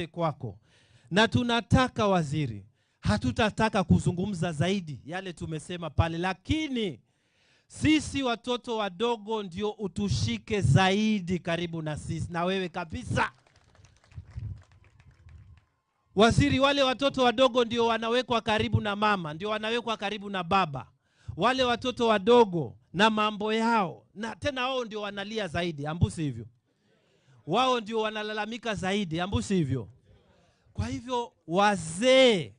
Kwako. Na tunataka waziri, hatutataka kuzungumza zaidi yale tumesema pale, lakini sisi watoto wadogo ndio utushike zaidi karibu na sisi na wewe kabisa. Waziri, wale watoto wadogo ndio wanawekwa karibu na mama, ndio wanawekwa karibu na baba. Wale watoto wadogo na mambo yao, na tena wao ndio wanalia zaidi, ambusi hivyo. Wao ndio wanalalamika zaidi, ambusi hivyo. Kwa hivyo wazee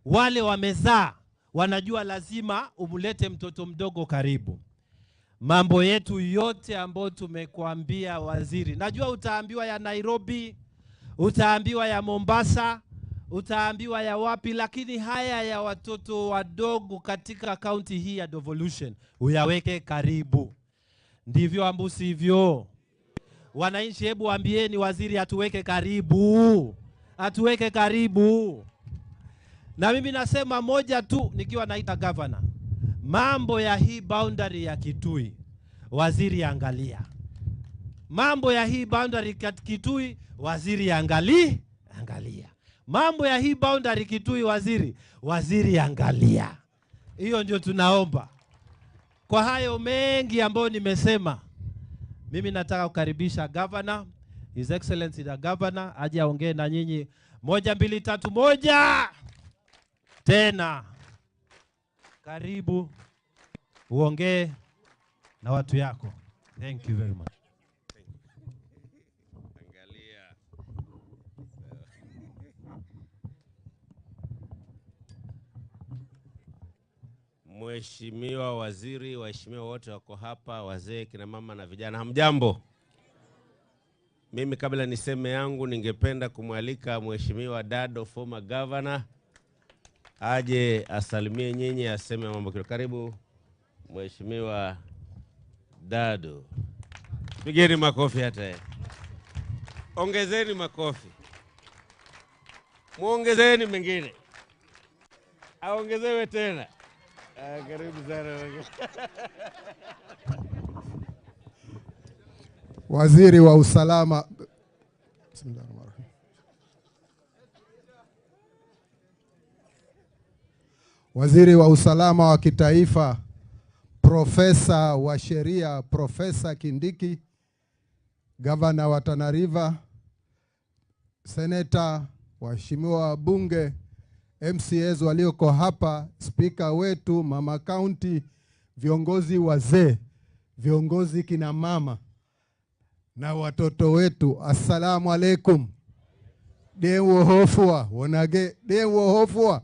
wale wamezaa wanajua lazima umlete mtoto mdogo karibu. Mambo yetu yote ambayo tumekuambia waziri, najua utaambiwa ya Nairobi, utaambiwa ya Mombasa, utaambiwa ya wapi, lakini haya ya watoto wadogo katika kaunti hii ya devolution uyaweke karibu. Ndivyo ambusivyo? Wananchi, hebu waambieni waziri atuweke karibu. Atuweke karibu. Na mimi nasema moja tu nikiwa naita governor. Mambo ya hii boundary ya Kitui, waziri angalia. Mambo ya hii boundary ya Kitui, waziri angalia. Mambo ya hii boundary Kitui, waziri angalia. Hiyo ndio tunaomba. Kwa hayo mengi ambayo nimesema, mimi nataka kukaribisha governor, His Excellency the Governor, aje aongee na nyinyi. 1 2 3 1. Tena. Karibu uongee na watu yako. Thank you very much. Angalia. Mheshimiwa Waziri, waheshimiwa wote wako hapa, wazee, kina mama na vijana, hamjambo? Mimi kabla niseme yangu ningependa kumwalika Mheshimiwa Dado, former governor, aje asalimie nyinyi, aseme mambo kidogo. Karibu Mheshimiwa Dado. Pigeni makofi hata yeye. Ongezeni makofi. Muongezeni mengine. Aongezewe tena. Karibu sana. Waziri wa usalama. Bismillahirrahmanirrahim. Waziri wa usalama wa kitaifa, Profesa wa sheria, Profesa Kindiki, Governor wa Tana River, Senator, waheshimiwa wabunge, MCAs walioko hapa, speaker wetu, mama county, viongozi wazee, viongozi kina mama na watoto wetu, assalamu alaikum. Dewo hofua, wonage, dewo hofua.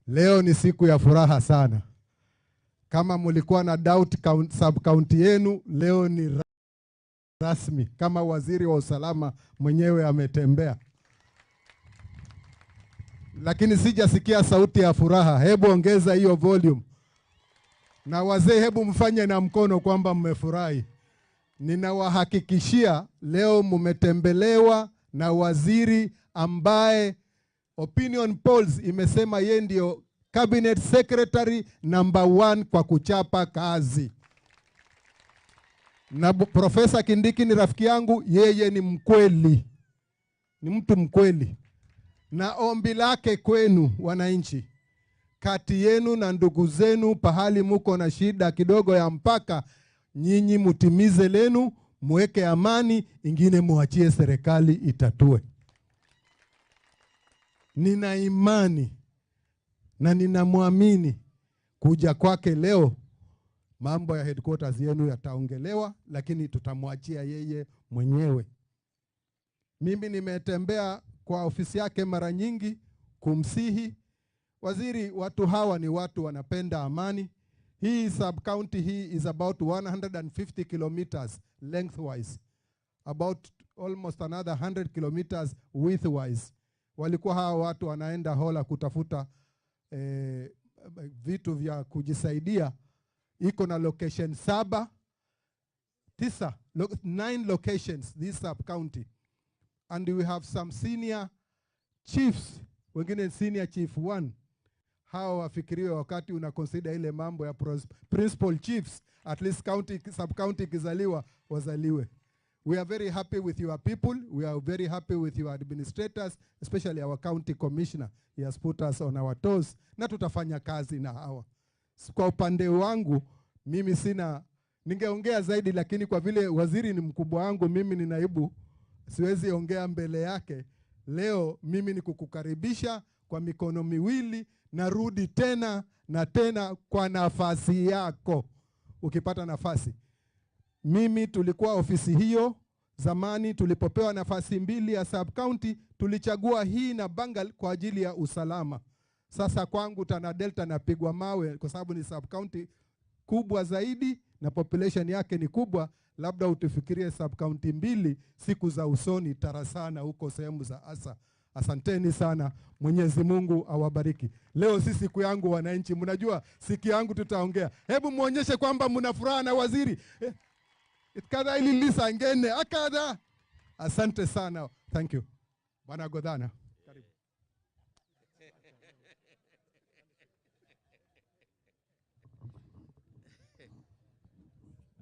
Leo ni siku ya furaha sana. Kama mulikuwa na doubt sub county yenu, leo ni rasmi. Kama waziri wa usalama mwenyewe ametembea. Lakini sijasikia sauti ya furaha. Hebu ongeza hiyo volume. Na wazee hebu mfanye na mkono kwamba mmefurahi. Ninawahakikishia leo mumetembelewa na waziri ambaye opinion polls imesema yeye ndio cabinet secretary number 1 kwa kuchapa kazi. Na Profesa Kindiki ni rafiki yangu, yeye ni mkweli. Ni mtu mkweli. Na ombi lake kwenu wananchi, kati yenu na ndugu zenu pahali muko na shida kidogo ya mpaka, nyinyi mutimize lenu, muweke amani, ingine muachie serikali itatue. Nina imani na ninamwamini kuja kwake leo mambo ya headquarters yenu yataongelewa, lakini tutamwachia yeye mwenyewe. Mimi nimetembea kwa ofisi yake mara nyingi kumsihi waziri, watu hawa ni watu wanapenda amani. Hii sub county hii is about 150 kilometers lengthwise, about almost another 100 kilometers widthwise. Walikuwa hawa watu wanaenda Hola kutafuta vitu vya kujisaidia. Iko na location 7, 9, 9 locations this sub county. And we have some senior chiefs, wengine senior chief 1. Hawa wafikiriwe wakati una consider ile mambo ya principal chiefs, at least county, sub county ikizaliwa wazaliwe. We are very happy with your people. We are very happy with your administrators, especially our county commissioner. He has put us on our toes, na tutafanya kazi na hawa. Kwa upande wangu, mimi sina, ningeongea zaidi, lakini kwa vile waziri ni mkubwa wangu, mimi ni naibu, siwezi ongea mbele yake. Leo mimi ni kukukaribisha kwa mikono miwili, narudi tena na tena kwa nafasi yako, ukipata nafasi. Mimi tulikuwa ofisi hiyo zamani, tulipopewa nafasi mbili ya sub county, tulichagua hii na Bangal kwa ajili ya usalama. Sasa kwangu Tana Delta napigwa mawe kwa sababu ni sub county kubwa zaidi na population yake ni kubwa. Labda utufikirie sub county mbili siku za usoni, Tarasana huko sehemu za Asa. Asanteni sana, Mwenyezi Mungu awabariki. Leo si siku yangu wananchi, mnajua siku yangu tutaongea. Hebu muonyeshe kwamba mna furaha na waziri. Itkada ili lisa ngene akada. Asante sana. Thank you. Bwana Godana. Karibu.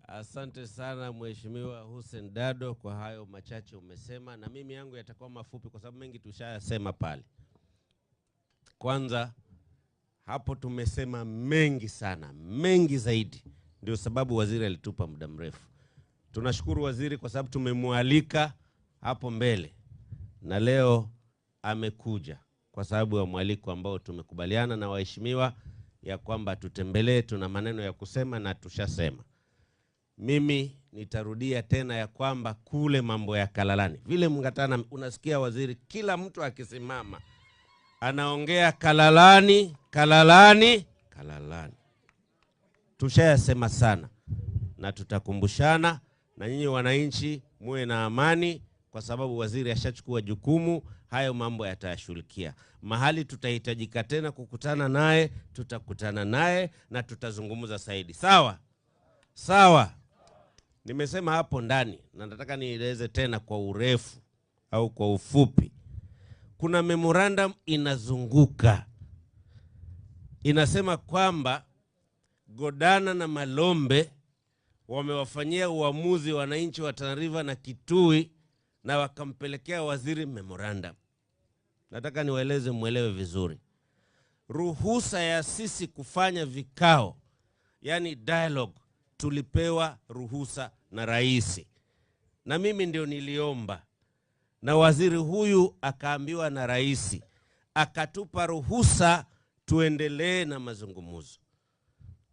Asante sana Mheshimiwa Hussein Dado kwa hayo machache umesema, na mimi yangu yatakuwa mafupi kwa sababu mengi tushayasema pale. Kwanza hapo tumesema mengi sana, mengi zaidi. Ndio sababu waziri alitupa muda mrefu. Tunashukuru waziri kwa sababu tumemwalika hapo mbele na leo amekuja kwa sababu ya mwaliko ambao tumekubaliana na waheshimiwa ya kwamba tutembelee, tuna maneno ya kusema na tushasema. Mimi nitarudia tena ya kwamba kule mambo ya Kalalani, vile Mungatana unasikia waziri kila mtu akisimama anaongea Kalalani, Kalalani, Kalalani. Tushayasema sana na tutakumbushana, na nyinyi wananchi muwe na amani kwa sababu waziri ashachukua jukumu, hayo mambo yatayashughulikia. Mahali tutahitajika tena kukutana naye, tutakutana naye na tutazungumza zaidi. Sawa? Sawa. Nimesema hapo ndani na nataka nieleze tena kwa urefu au kwa ufupi. Kuna memorandum inazunguka. Inasema kwamba Godana na Malombe wamewafanyia uamuzi wananchi wa Tana River na Kitui na wakampelekea waziri memorandum. Nataka niwaeleze muelewe vizuri. Ruhusa ya sisi kufanya vikao, yani dialogue, tulipewa ruhusa na rais. Na mimi ndio niliomba. Na waziri huyu akaambiwa na rais, akatupa ruhusa tuendelee na mazungumzo.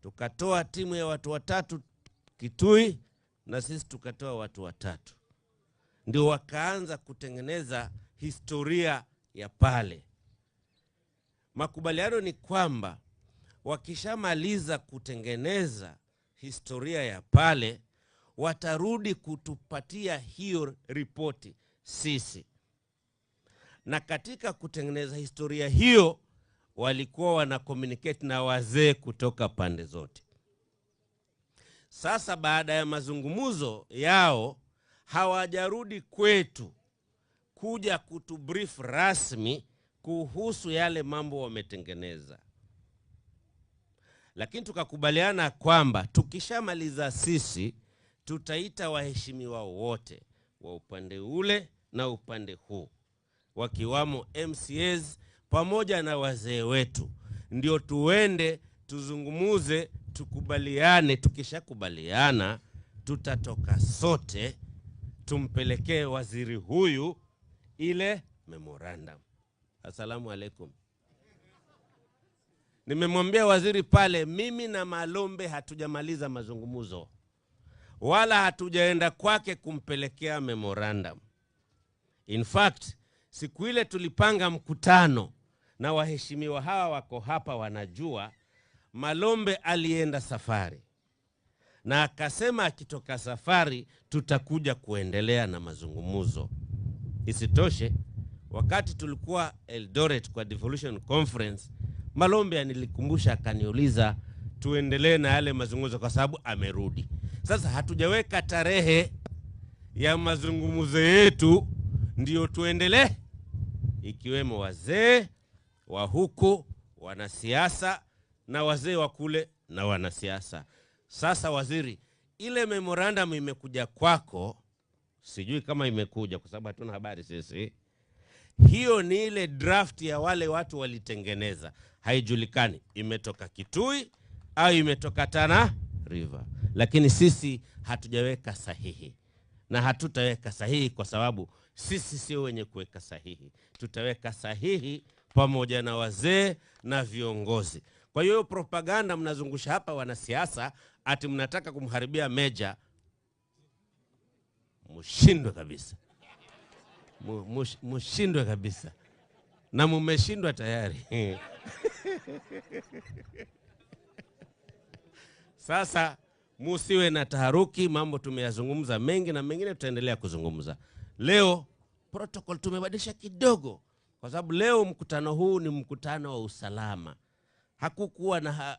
Tukatoa timu ya watu watatu Kitui na sisi tukatoa watu watatu. Ndio wakaanza kutengeneza historia ya pale. Makubaliano ni kwamba wakishamaliza kutengeneza historia ya pale, watarudi kutupatia hiyo ripoti sisi. Na katika kutengeneza historia hiyo, walikuwa wana communicate na wazee kutoka pande zote. Sasa baada ya mazungumzo yao, hawajarudi kwetu kuja kutubrief rasmi kuhusu yale mambo wametengeneza. Lakini tukakubaliana kwamba tukishamaliza sisi tutaita waheshimiwa wote wa upande ule na upande huu, wakiwamo MCAs pamoja na wazee wetu, ndio tuende tuzungumuze, tukubaliane. Tukishakubaliana tutatoka sote tumpelekee waziri huyu ile memorandum. Asalamu alaikum. Nimemwambia waziri pale, mimi na Malombe hatujamaliza mazungumzo wala hatujaenda kwake kumpelekea memorandum. In fact, siku ile tulipanga mkutano na waheshimiwa hawa wako hapa wanajua, Malombe alienda safari na akasema akitoka safari tutakuja kuendelea na mazungumzo. Isitoshe, wakati tulikuwa Eldoret kwa Devolution Conference, Malombe anilikumbusha akaniuliza tuendelee na yale mazungumzo kwa sababu amerudi. Sasa hatujaweka tarehe ya mazungumzo yetu ndio tuendelee, ikiwemo wazee wa huku, wanasiasa na wazee wa kule na wanasiasa. Sasa waziri, ile memorandum imekuja kwako, Sijui kama imekuja kwa sababu hatuna habari sisi. Hiyo ni ile draft ya wale watu walitengeneza, haijulikani imetoka Kitui au imetoka Tana River, lakini sisi hatujaweka sahihi na hatutaweka sahihi kwa sababu sisi sio wenye kuweka sahihi. Tutaweka sahihi pamoja na wazee na viongozi. Kwa hiyo propaganda mnazungusha hapa wanasiasa ati mnataka kumharibia Meja, mshindwe kabisa. Mshindwe kabisa. Na mumeshindwa tayari. Sasa musiwe na taharuki, mambo tumeyazungumza mengi na mengine tutaendelea kuzungumza. Leo protocol tumebadilisha kidogo kwa sababu leo mkutano huu ni mkutano wa usalama. Hakukuwa na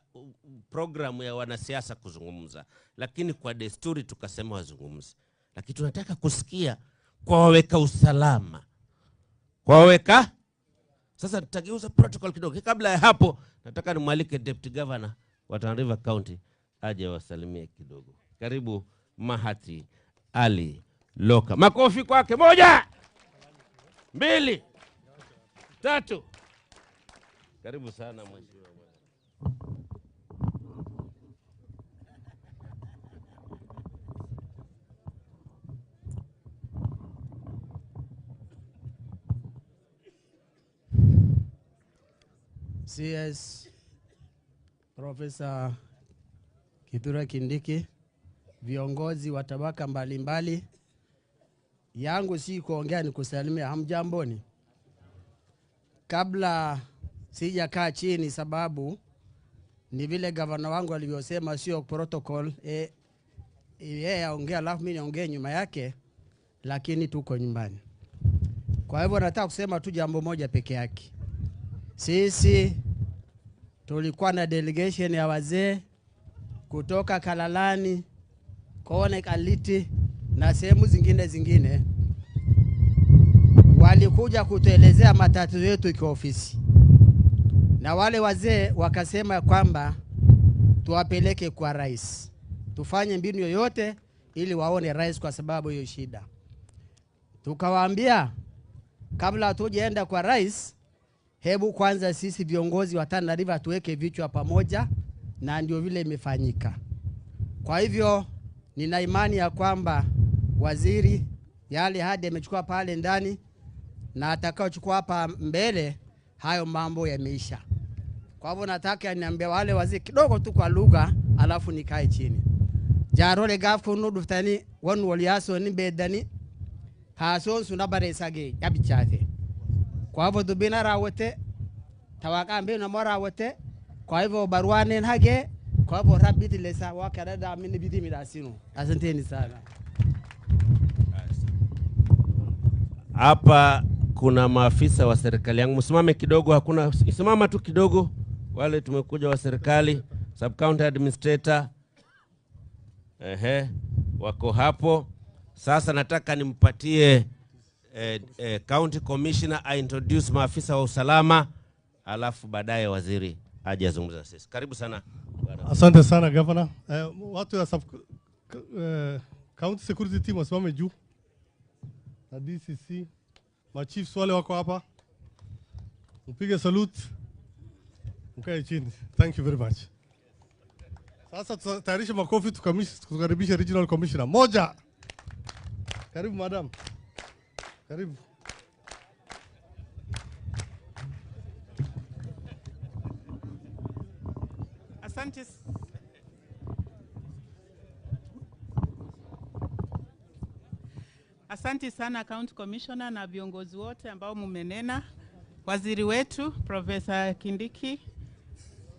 programu ya wanasiasa kuzungumza, lakini kwa desturi tukasema wazungumze. Lakini tunataka kusikia kwa waweka usalama. Kwa waweka. Sasa tutageuza protocol kidogo. Kabla ya hapo nataka nimwalike Deputy Governor wa Tana River County aje wasalimie kidogo. Karibu Mahati Ali Loka. Makofi kwake. 1, 2, 3. Karibu sana mheshimiwa. CS Professor Kithure Kindiki, viongozi wa tabaka mbalimbali, yangu si kuongea ni kusalimia. Hamjamboni. Kabla sijakaa chini, sababu ni vile gavana wangu alivyosema sio protocol, yeye aongea alafu mimi niongee nyuma yake, lakini tuko nyumbani. Kwa hivyo nataka kusema tu jambo moja peke yake. Sisi tulikuwa na delegation ya wazee kutoka Kalalani, Kone, Kaliti na sehemu zingine. Walikuja kutuelezea matatizo yetu kwa ofisi. Na wale wazee wakasema kwamba tuwapeleke kwa rais. Tufanye mbinu yoyote ili waone rais kwa sababu hiyo shida. Tukawaambia kabla hatujaenda kwa rais, hebu kwanza sisi viongozi wa Tana River tuweke vichwa pamoja, na ndio vile imefanyika. Kwa hivyo nina imani ya kwamba waziri yale hadi amechukua pale ndani na atakayochukua hapa mbele, hayo mambo yameisha. Kwa hivyo nataka niambie wale wazee kidogo tu kwa lugha, alafu nikae chini. Jarole gafu nuduftani won waliaso ni bedani hason sunabare sage yabichate. Kwa hivyo dubina rawote tawaka mbe na mora wote. Kwa hivyo baruane hage. Kwa hivyo rabiti lesa wakarada mimi bidii midasino. Asanteni sana. Hapa kuna maafisa wa serikali yangu. Msimame kidogo, hakuna, simama tu kidogo. Wale tumekuja wa serikali, sub county administrator, wako hapo. Sasa nataka nimpatie county commissioner a introduce maafisa wa usalama, alafu baadaye waziri aje azungumze na sisi. Karibu sana bwana. Asante sana governor. Watu wa county security team wasimame juu na DCC, machiefs wale wako hapa, mpige salute, mkae chini. Thank you very much. Sasa tutayarishe makofi tukaribishe regional commissioner. 1. Karibu madam. Karibu. Asante. Asante sana County Commissioner na viongozi wote ambao mumenena, waziri wetu Professor Kindiki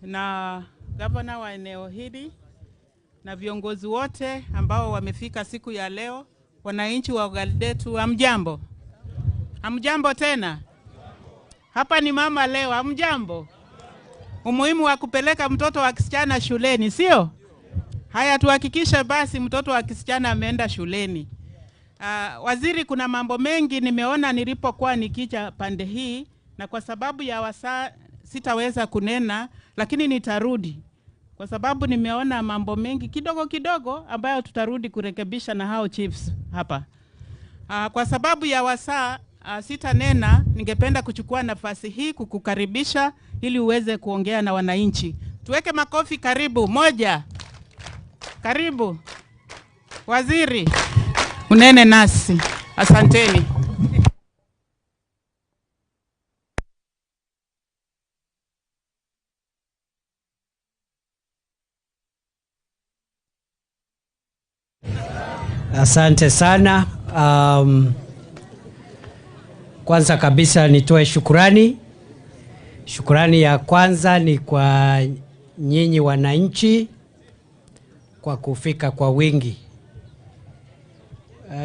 na governor wa eneo hili na viongozi wote ambao wamefika siku ya leo, wananchi wa Galdetu, hamjambo? Hamjambo tena? Hapa ni mama leo, hamjambo? Umuhimu wa kupeleka mtoto wa kisichana shuleni, sio? Haya, tuhakikishe basi mtoto wa kisichana ameenda shuleni. Waziri, kuna mambo mengi nimeona nilipokuwa nikija pande hii, na kwa sababu ya wasaa sitaweza kunena, lakini nitarudi kwa sababu nimeona mambo mengi kidogo kidogo ambayo tutarudi kurekebisha na hao chiefs hapa. Kwa sababu ya wasaa sitanena, ningependa kuchukua nafasi hii kukukaribisha ili uweze kuongea na wananchi. Tuweke makofi. Karibu moja, karibu waziri, unene nasi. Asanteni. Asante sana. Kwanza kabisa nitoe shukurani. Shukurani ya kwanza ni kwa nyinyi wananchi kwa kufika kwa wingi.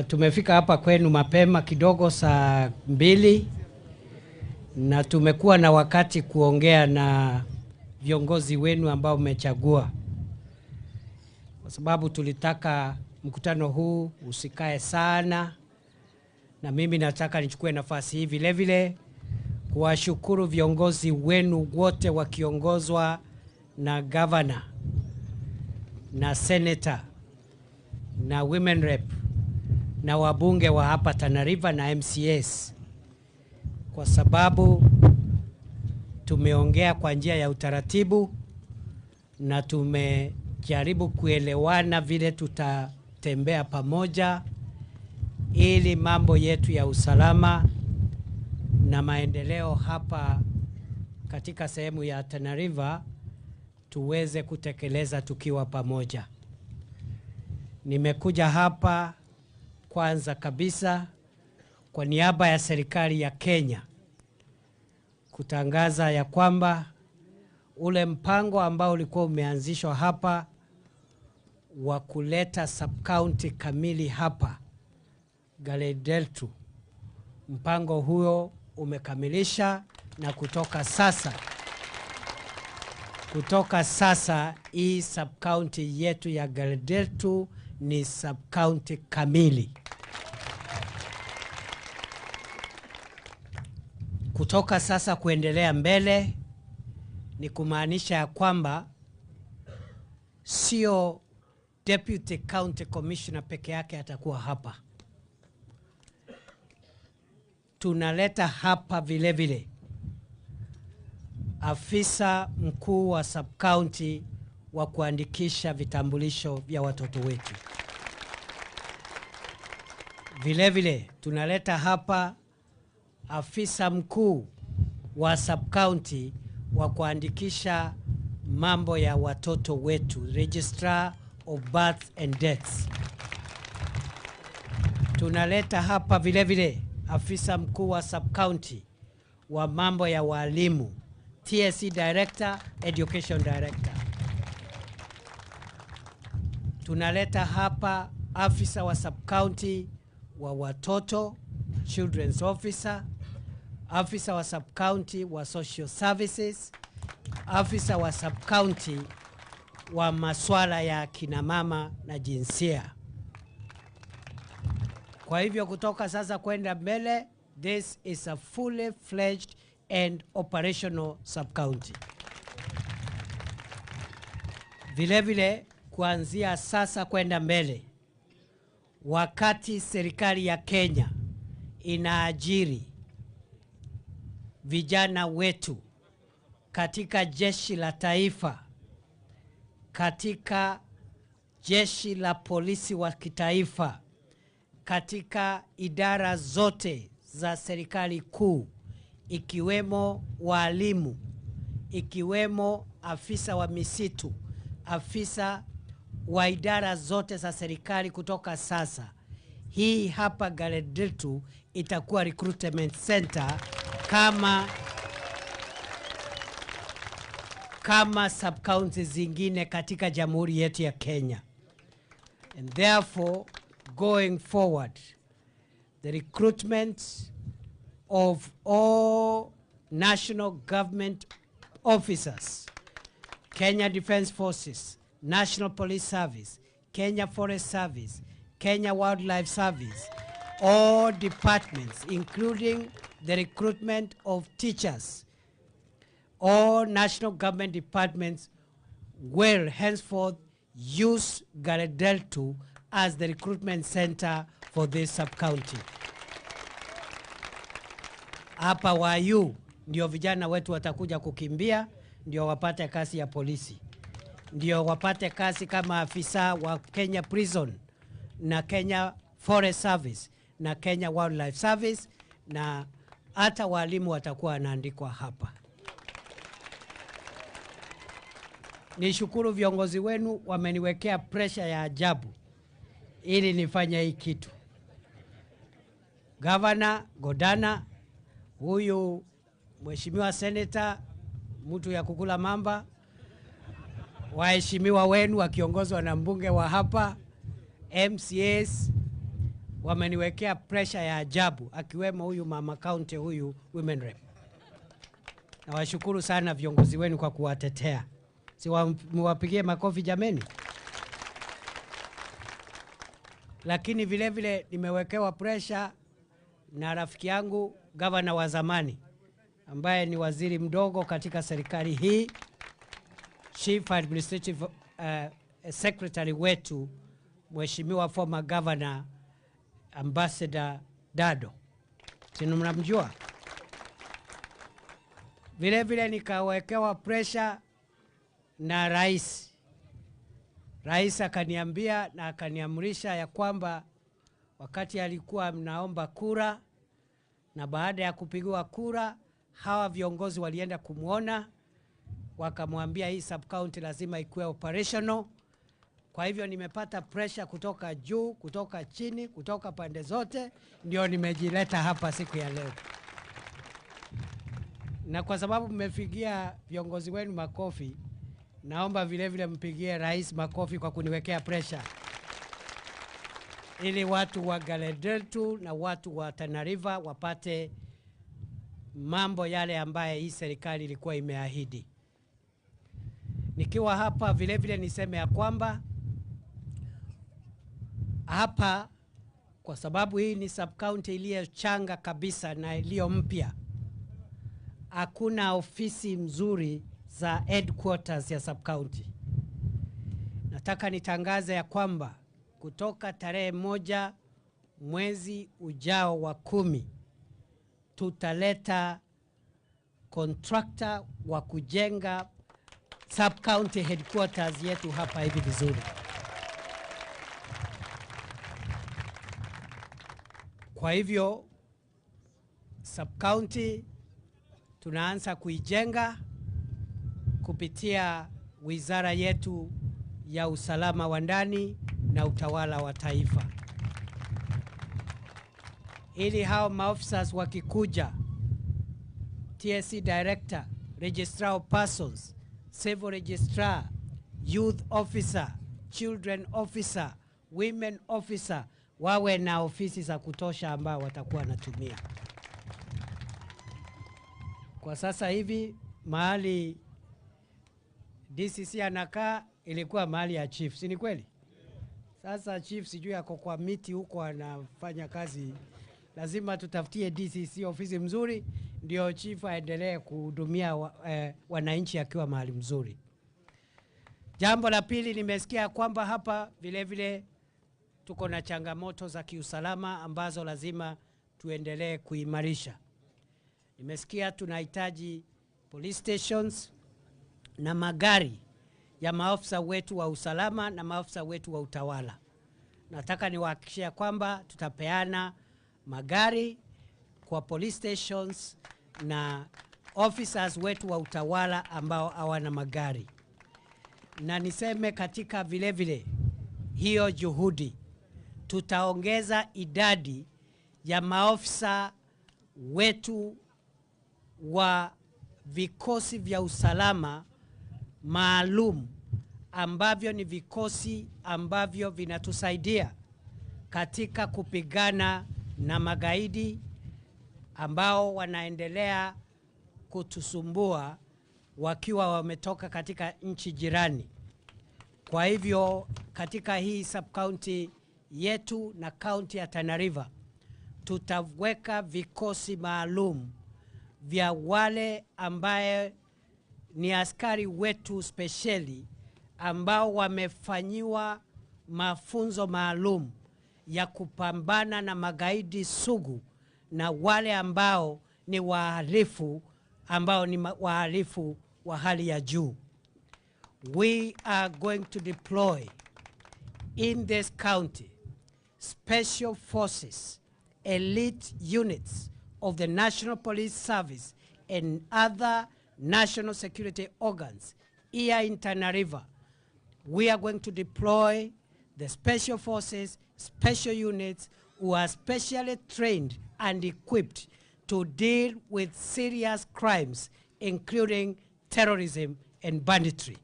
Tumefika hapa kwenu mapema kidogo saa 2 na tumekuwa na wakati kuongea na viongozi wenu ambao mmechagua, kwa sababu tulitaka mkutano huu usikae sana, na mimi nataka nichukue nafasi hii vile vile kuwashukuru viongozi wenu wote wakiongozwa na governor na senator na women rep na wabunge wa hapa Tana River na MCS, kwa sababu tumeongea kwa njia ya utaratibu na tumejaribu kuelewana vile tutatembea pamoja ili mambo yetu ya usalama na maendeleo hapa katika sehemu ya Tana River tuweze kutekeleza tukiwa pamoja. Nimekuja hapa kwanza kabisa kwa niaba ya serikali ya Kenya kutangaza ya kwamba ule mpango ambao ulikuwa umeanzishwa hapa wa kuleta sub-county kamili hapa Gare-Deltu, mpango huo umekamilisha, na kutoka sasa hii sub-county yetu ya Gare-Deltu ni sub-county kamili. Kutoka sasa kuendelea mbele ni kumaanisha ya kwamba sio Deputy County Commissioner peke yake atakuwa hapa. Tunaleta hapa vile vile afisa mkuu wa sub-county wa kuandikisha vitambulisho vya watoto wetu. Vile vile tunaleta hapa afisa mkuu wa sub-county wa kuandikisha mambo ya watoto wetu, Registrar of Births and Deaths. Tunaleta hapa vile vile afisa mkuu wa sub-county wa mambo ya walimu, TSC Director, Education Director. Tunaleta hapa afisa wa sub-county wa watoto, Children's Officer, afisa wa sub-county wa Social Services, afisa wa sub-county wa masuala ya kina mama na jinsia. Kwa hivyo kutoka sasa kwenda mbele, this is a fully fledged and operational sub-county. Vile vile kuanzia sasa kwenda mbele, wakati serikali ya Kenya inaajiri vijana wetu katika jeshi la taifa, katika jeshi la polisi wa kitaifa, katika idara zote za serikali kuu, ikiwemo walimu, ikiwemo afisa wa misitu, afisa wa idara zote za serikali, kutoka sasa hii hapa Gare-Deltu itakuwa recruitment center kama sub-county zingine katika jamhuri yetu ya Kenya. And therefore, going forward, the recruitment of all national government officers, Kenya Defence Forces, National Police Service, Kenya Forest Service, Kenya Wildlife Service, all departments, including the recruitment of teachers, all national government departments will henceforth use Gare-Deltu as the recruitment center for this sub-county. Hapa Wayu ndio vijana wetu watakuja kukimbia, ndio wapate kazi ya polisi, ndio wapate kazi kama afisa wa Kenya Prison na Kenya Forest Service na Kenya Wildlife Service, na hata walimu watakuwa wanaandikwa hapa. Nishukuru viongozi wenu, wameniwekea pressure ya ajabu ili nifanye hii kitu. Governor Godana, huyu mheshimiwa senator, mtu ya kukula mamba, waheshimiwa wenu wakiongozwa na mbunge wa hapa, MCAs wameniwekea pressure ya ajabu, akiwemo huyu mama county, huyu women rep. Nawashukuru sana viongozi wenu kwa kuwatetea. Si muwapigie makofi jameni. Lakini vile vile nimewekewa pressure na rafiki yangu gavana wa zamani ambaye ni waziri mdogo katika serikali hii, Chief Administrative Secretary wetu, Mheshimiwa former Governor Ambassador Dado. Si mnamjua? Vile vile nikawekewa pressure na rais. Rais akaniambia na akaniamrisha ya kwamba wakati alikuwa mnaomba kura na baada ya kupigiwa kura, hawa viongozi walienda kumuona wakamwambia hii sub county lazima ikuwe operational. Kwa hivyo nimepata pressure kutoka juu, kutoka chini, kutoka pande zote, ndio nimejileta hapa siku ya leo. Na kwa sababu mmepigia viongozi wenu makofi, naomba vile vile mpigie rais makofi kwa kuniwekea pressure, ili watu wa Galedeltu na watu wa Tana River wapate mambo yale ambaye hii serikali ilikuwa imeahidi. Nikiwa hapa vile vile niseme ya kwamba hapa, kwa sababu hii ni sub county iliyochanga kabisa na iliyo mpya, hakuna ofisi mzuri za headquarters ya sub county. Nataka nitangaze ya kwamba kutoka tarehe 1 mwezi ujao wa 10 tutaleta contractor wa kujenga sub county headquarters yetu hapa hivi vizuri. Kwa hivyo sub county tunaanza kuijenga kupitia wizara yetu ya usalama wa ndani na utawala wa taifa, ili hao maofficers wakikuja, TSC director, registrar of persons, civil registrar, youth officer, children officer, women officer, wawe na ofisi za kutosha ambao watakuwa wanatumia. Kwa sasa hivi mahali DCC anakaa ilikuwa mahali ya chief, si ni kweli? Sasa chief sijui ako kwa miti huko anafanya kazi. Lazima tutafutie DCC ofisi mzuri ndio chief aendelee kuhudumia wananchi akiwa mahali mzuri. Jambo la pili, nimesikia kwamba hapa vile vile tuko na changamoto za kiusalama ambazo lazima tuendelee kuimarisha. Nimesikia tunahitaji police stations na magari ya maafisa wetu wa usalama na maafisa wetu wa utawala. Nataka niwahakikishie kwamba tutapeana magari kwa police stations na officers wetu wa utawala ambao hawana magari. Na niseme katika vile vile hiyo juhudi tutaongeza idadi ya maofisa wetu wa vikosi vya usalama maalum ambavyo ni vikosi ambavyo vinatusaidia katika kupigana na magaidi ambao wanaendelea kutusumbua wakiwa wametoka katika nchi jirani. Kwa hivyo katika hii sub-county yetu na county ya Tana River tutaweka vikosi maalum vya wale ambaye ni askari wetu spesheli ambao wamefanyiwa mafunzo maalum ya kupambana na magaidi sugu na wale ambao ni wahalifu, ambao ni wahalifu wa hali ya juu. We are going to deploy in this county special forces, elite units of the National Police Service and other national security organs here in Tana River. We are going to deploy the special forces, special units who are specially trained and equipped to deal with serious crimes, including terrorism and banditry.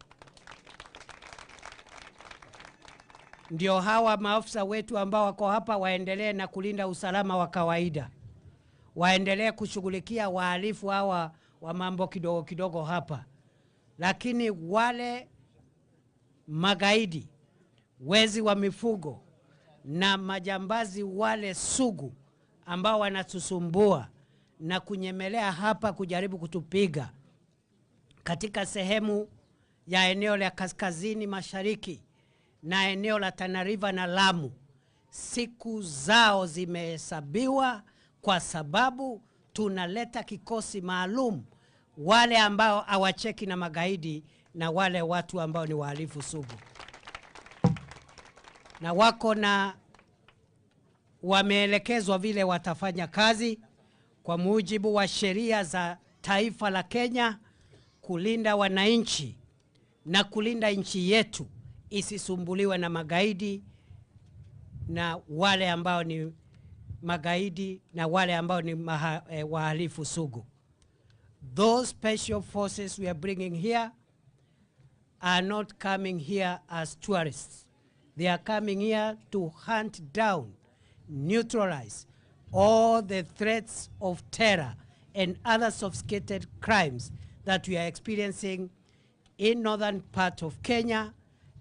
Ndio hawa maafisa wetu ambao wako hapa waendelee na kulinda usalama wa kawaida, waendelee kushughulikia wahalifu hawa wa mambo kidogo kidogo hapa, lakini wale magaidi, wezi wa mifugo na majambazi wale sugu ambao wanatusumbua na kunyemelea hapa kujaribu kutupiga katika sehemu ya eneo la kaskazini mashariki na eneo la Tana River na Lamu, siku zao zimehesabiwa, kwa sababu tunaleta kikosi maalum wale ambao hawacheki na magaidi na wale watu ambao ni wahalifu sugu, na wako na wameelekezwa vile watafanya kazi kwa mujibu wa sheria za taifa la Kenya, kulinda wananchi na kulinda nchi yetu isisumbuliwe na magaidi na wale ambao ni magaidi na wale ambao ni wahalifu sugu. Those special forces we are bringing here are not coming here as tourists. They are coming here to hunt down, neutralize all the threats of terror and other sophisticated crimes that we are experiencing in northern part of Kenya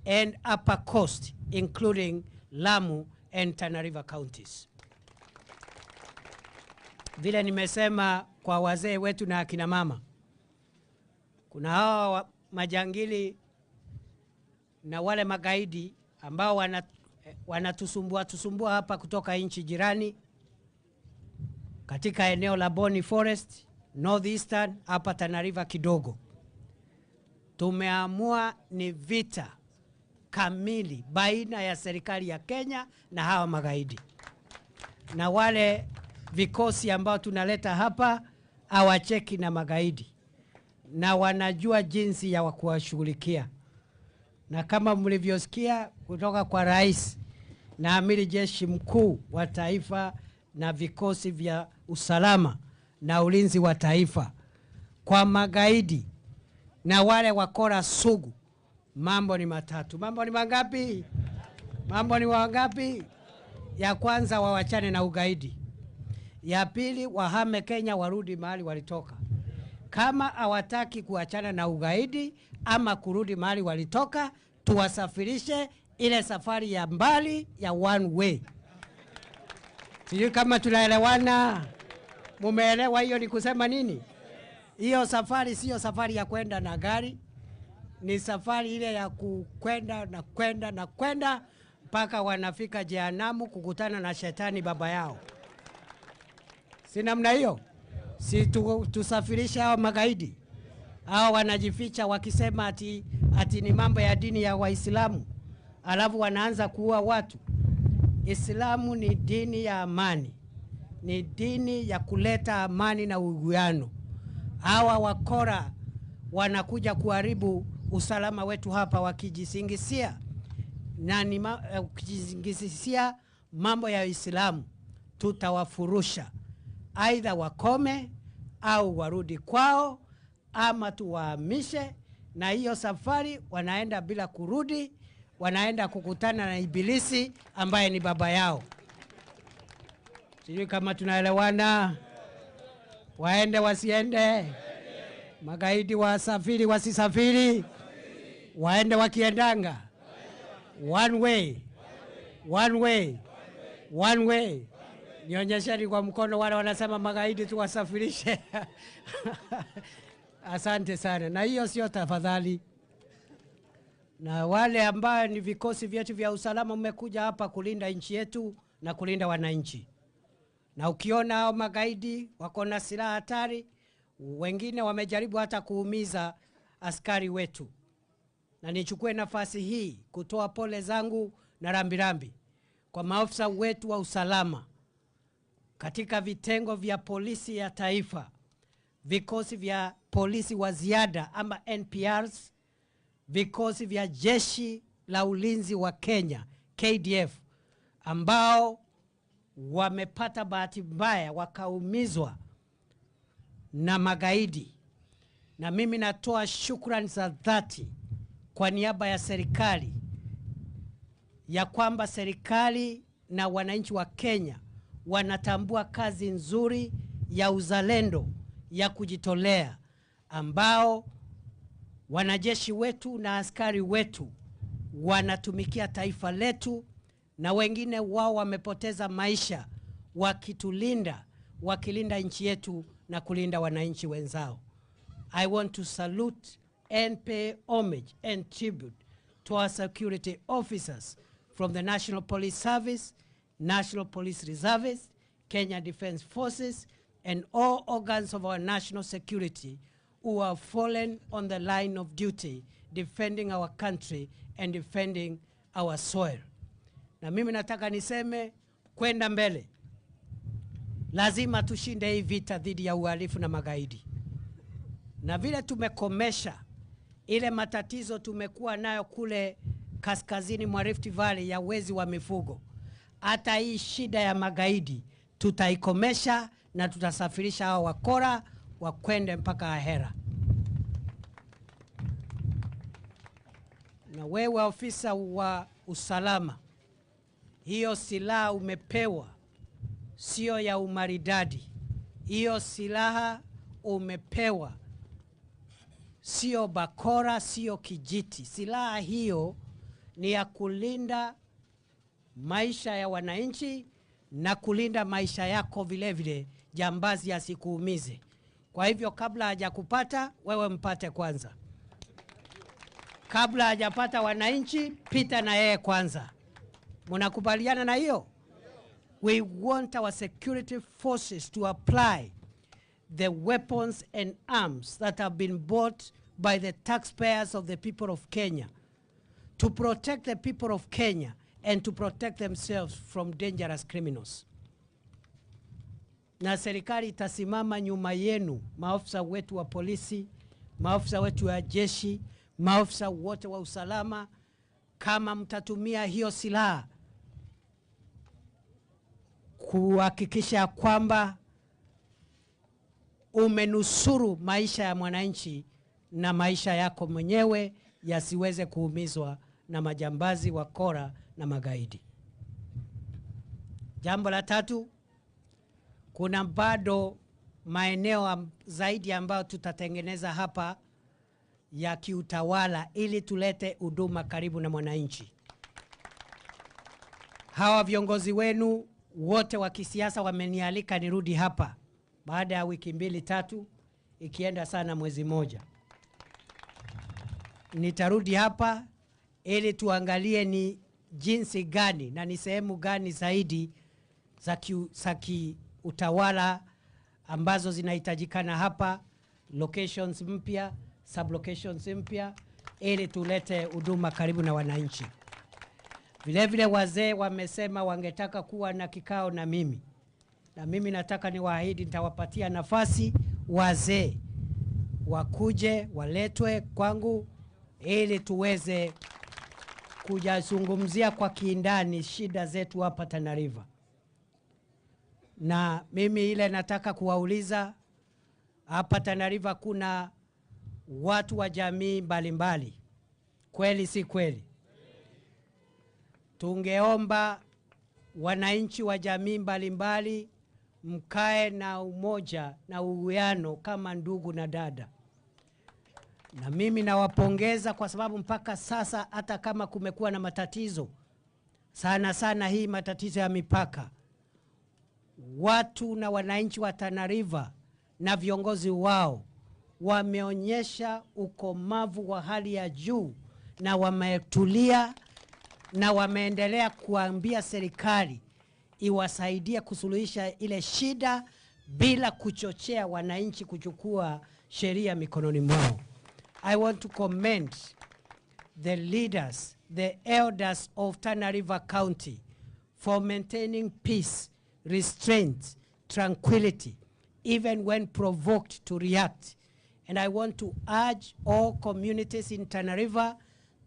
and upper coast, including Lamu and Tana River counties. Vile nimesema kwa wazee wetu na akina mama, kuna hawa majangili na wale magaidi ambao wanatusumbua tusumbua hapa kutoka nchi jirani katika eneo la Boni Forest, Northeastern, hapa Tana River kidogo. Tumeamua ni vita kamili baina ya serikali ya Kenya na hawa magaidi. Na wale vikosi ambao tunaleta hapa hawacheki na magaidi na wanajua jinsi ya kuwashughulikia. Na kama mlivyosikia kutoka kwa rais na amiri jeshi mkuu wa taifa na vikosi vya usalama na ulinzi wa taifa, kwa magaidi na wale wakora sugu, mambo ni matatu. Mambo ni mangapi? Mambo ni wangapi? Ya kwanza, wawachane na ugaidi. Ya pili, wahame Kenya warudi mahali walitoka. Kama hawataki kuachana na ugaidi ama kurudi mahali walitoka, tuwasafirishe ile safari ya mbali ya one way. Sijui kama tunaelewana. Mumeelewa hiyo ni kusema nini? Hiyo safari sio safari ya kwenda na gari, ni safari ile ya kukwenda na kwenda na kwenda mpaka wanafika jehanamu kukutana na shetani baba yao. Si namna hiyo? Si tusafirishe hao magaidi? Hao wanajificha wakisema ati ni mambo ya dini ya Waislamu, alafu wanaanza kuua watu. Islamu ni dini ya amani, ni dini ya kuleta amani na uwiano. Hawa wakora wanakuja kuharibu usalama wetu hapa wakijisingizia na ni wakijisingizia mambo ya Uislamu. Tutawafurusha, aidha wakome au warudi kwao, ama tuwahamishe. Na hiyo safari wanaenda bila kurudi, wanaenda kukutana na ibilisi ambaye ni baba yao. Sijui kama tunaelewana. Waende wasiende? Magaidi wasafiri wasisafiri? Waende wakiendanga? One way, one way, one way. Nionyesheni kwa mkono wale wanasema magaidi tuwasafirishe. Asante sana. Na hiyo sio tafadhali. Na wale ambao ni vikosi vyetu vya usalama mmekuja hapa kulinda nchi yetu na kulinda wananchi. Na ukiona hao magaidi wako na silaha hatari, wengine wamejaribu hata kuumiza askari wetu. Na nichukue nafasi hii kutoa pole zangu na rambirambi kwa maafisa wetu wa usalama katika vitengo vya polisi ya taifa, vikosi vya polisi wa ziada ama NPRs, vikosi vya jeshi la ulinzi wa Kenya KDF, ambao wamepata bahati mbaya wakaumizwa na magaidi. Na mimi natoa shukrani za dhati kwa niaba ya serikali ya kwamba serikali na wananchi wa Kenya wanatambua kazi nzuri ya uzalendo ya kujitolea ambao wanajeshi wetu na askari wetu wanatumikia taifa letu, na wengine wao wamepoteza maisha wakitulinda, wakilinda nchi yetu na kulinda wananchi wenzao. I want to salute and pay homage and tribute to our security officers from the National Police Service, National Police Reservists, Kenya Defence Forces, and all organs of our national security who have fallen on the line of duty defending our country and defending our soil. Na mimi nataka niseme kwenda mbele, lazima tushinde hii vita dhidi ya uhalifu na magaidi. Na vile tumekomesha ile matatizo tumekuwa nayo kule kaskazini mwa Rift Valley ya wezi wa mifugo, hata hii shida ya magaidi tutaikomesha na tutasafirisha hao wakora wakwende mpaka ahera. Na wewe ofisa wa usalama, hiyo silaha umepewa sio ya umaridadi. Hiyo silaha umepewa sio bakora, sio kijiti. Silaha hiyo ni ya kulinda maisha ya wananchi na kulinda maisha yako vile vile, jambazi asikuumize. Kwa hivyo kabla hajakupata wewe mpate kwanza. Kabla hajapata wananchi, pita na yeye kwanza. Mnakubaliana na hiyo? We want our security forces to apply the weapons and arms that have been bought by the taxpayers of the people of Kenya to protect the people of Kenya and to protect themselves from dangerous criminals. Na serikali itasimama nyuma yenu, maafisa wetu wa polisi, maafisa wetu wa jeshi, maafisa wote wa usalama, kama mtatumia hiyo silaha kuhakikisha kwamba umenusuru maisha ya mwananchi na maisha yako mwenyewe yasiweze kuumizwa na majambazi, wakora na magaidi. Jambo la tatu, kuna bado maeneo zaidi ambayo tutatengeneza hapa ya kiutawala ili tulete huduma karibu na mwananchi. Hawa viongozi wenu wote wa kisiasa wamenialika nirudi hapa baada ya wiki 2-3, ikienda sana mwezi moja. Nitarudi hapa ili tuangalie ni jinsi gani na ni sehemu gani zaidi za kiutawala ambazo zinahitajikana hapa, locations mpya, sublocations mpya, ili tulete huduma karibu na wananchi. Vile vile wazee wamesema wangetaka kuwa na kikao na mimi. Na mimi nataka niwaahidi nitawapatia nafasi wazee wakuje waletwe kwangu ili tuweze kujazungumzia kwa kiindani shida zetu hapa Tana River. Na mimi ile nataka kuwauliza, hapa Tana River kuna watu wa jamii mbalimbali. Kweli si kweli? Tungeomba wananchi wa jamii mbalimbali mkae na umoja na uwiano kama ndugu na dada. Na mimi nawapongeza kwa sababu mpaka sasa hata kama kumekuwa na matatizo, sana sana hii matatizo ya mipaka, watu na wananchi wa Tana River na viongozi wao wameonyesha ukomavu wa hali ya juu na wametulia na wameendelea kuambia serikali iwasaidie kusuluhisha ile shida bila kuchochea wananchi kuchukua sheria mikononi mwao. I want to commend the leaders, the elders of Tana River County for maintaining peace, restraint, tranquility, even when provoked to react. And I want to urge all communities in Tana River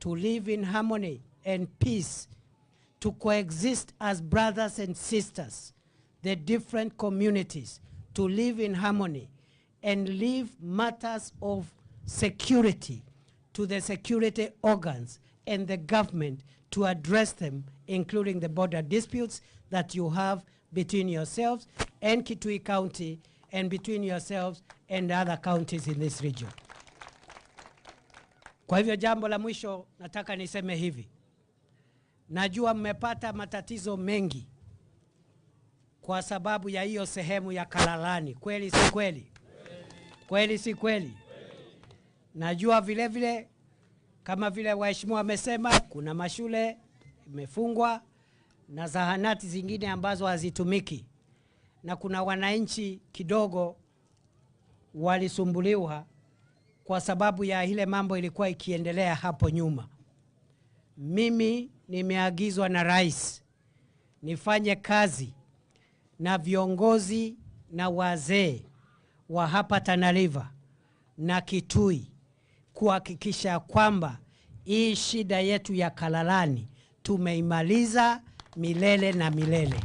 to live in harmony and peace, to coexist as brothers and sisters, the different communities, to live in harmony and leave matters of security to the security organs and the government to address them, including the border disputes that you have between yourselves and Kitui County and between yourselves and other counties in this region. Kwa hivyo jambo la mwisho nataka niseme hivi. Najua mmepata matatizo mengi kwa sababu ya hiyo sehemu ya Kalalani. Kweli si kweli? Kweli si kweli? Najua vile vile kama vile waheshimiwa wamesema kuna mashule imefungwa na zahanati zingine ambazo hazitumiki, na kuna wananchi kidogo walisumbuliwa kwa sababu ya ile mambo ilikuwa ikiendelea hapo nyuma. Mimi nimeagizwa na rais nifanye kazi na viongozi na wazee wa hapa Tana River na Kitui kuhakikisha kwamba hii shida yetu ya Kalalani tumeimaliza milele na milele.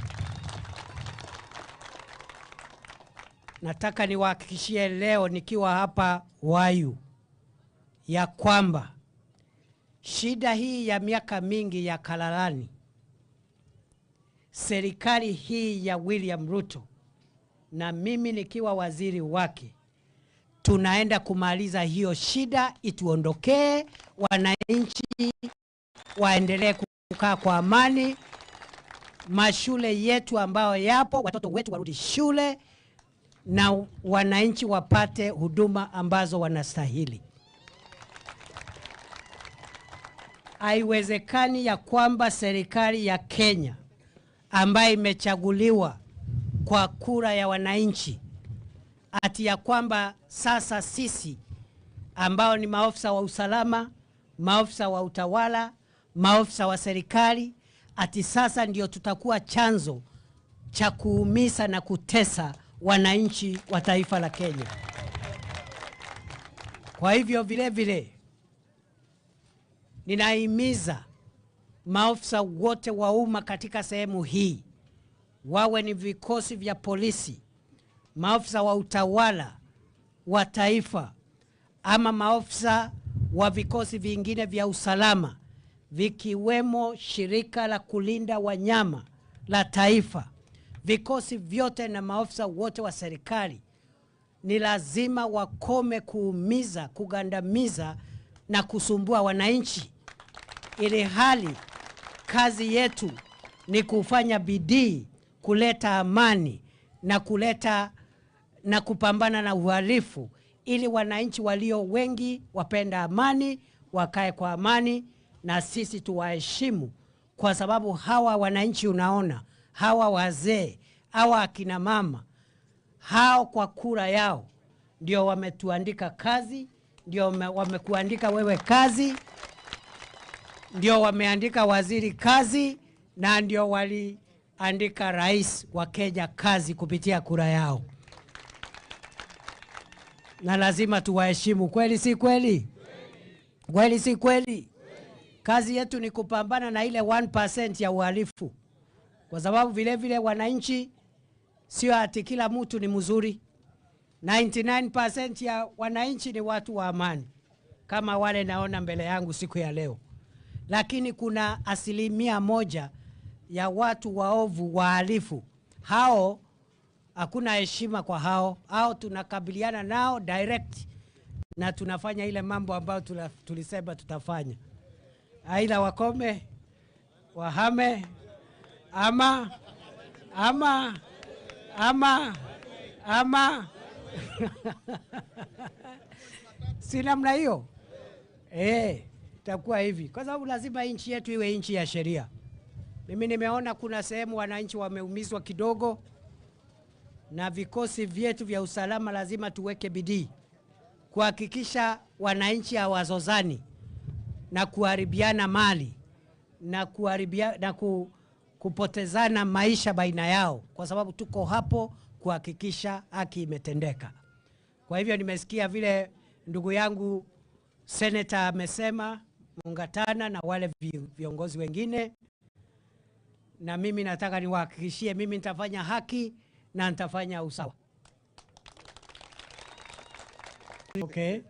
Nataka niwahakikishie leo nikiwa hapa Wayu ya kwamba shida hii ya miaka mingi ya Kalalani, serikali hii ya William Ruto na mimi nikiwa waziri wake, tunaenda kumaliza hiyo shida, ituondokee, wananchi waendelee kukaa kwa amani, mashule yetu ambayo yapo, watoto wetu warudi shule na wananchi wapate huduma ambazo wanastahili. Haiwezekani ya kwamba serikali ya Kenya ambayo imechaguliwa kwa kura ya wananchi, ati ya kwamba sasa sisi ambao ni maofisa wa usalama, maofisa wa utawala, maofisa wa serikali, ati sasa ndio tutakuwa chanzo cha kuumisa na kutesa wananchi wa taifa la Kenya. Kwa hivyo vile vile ninahimiza maofisa wote wa umma katika sehemu hii, wawe ni vikosi vya polisi, maofisa wa utawala wa taifa, ama maofisa wa vikosi vingine vya usalama, vikiwemo shirika la kulinda wanyama la taifa, vikosi vyote na maofisa wote wa serikali ni lazima wakome kuumiza, kugandamiza na kusumbua wananchi, ili hali kazi yetu ni kufanya bidii kuleta amani na kuleta na kupambana na uhalifu, ili wananchi walio wengi wapenda amani, wakae kwa amani, na sisi tuwaheshimu, kwa sababu hawa wananchi unaona, hawa wazee, hawa akina mama, hao kwa kura yao ndio wametuandika kazi, ndio wamekuandika wewe kazi, ndio wameandika waziri kazi, na ndio waliandika rais wa Kenya kazi kupitia kura yao. Na lazima tuwaheshimu. Kweli si kweli? Kweli si kweli? Kazi yetu ni kupambana na ile 1% ya uhalifu, kwa sababu vile vile wananchi sio ati kila mtu ni mzuri. 99% ya wananchi ni watu wa amani, kama wale naona mbele yangu siku ya leo. Lakini kuna 1% ya watu waovu, wahalifu. Hao hakuna heshima kwa hao. Hao tunakabiliana nao direct na tunafanya ile mambo ambayo tulisema tutafanya. Aidha wakome, wahame, ama ama ama ama si namna hiyo. Itakuwa hivi kwa sababu lazima nchi yetu iwe nchi ya sheria. Mimi nimeona kuna sehemu wananchi wameumizwa kidogo, na vikosi vyetu vya usalama lazima tuweke bidii kuhakikisha wananchi hawazozani na kuharibiana mali na kupotezana maisha baina yao, kwa sababu tuko hapo kuhakikisha haki imetendeka. Kwa hivyo nimesikia vile ndugu yangu Senator amesema, Mungatana na wale viongozi wengine, na mimi nataka niwahakikishie mimi nitafanya haki na nitafanya usawa. Okay.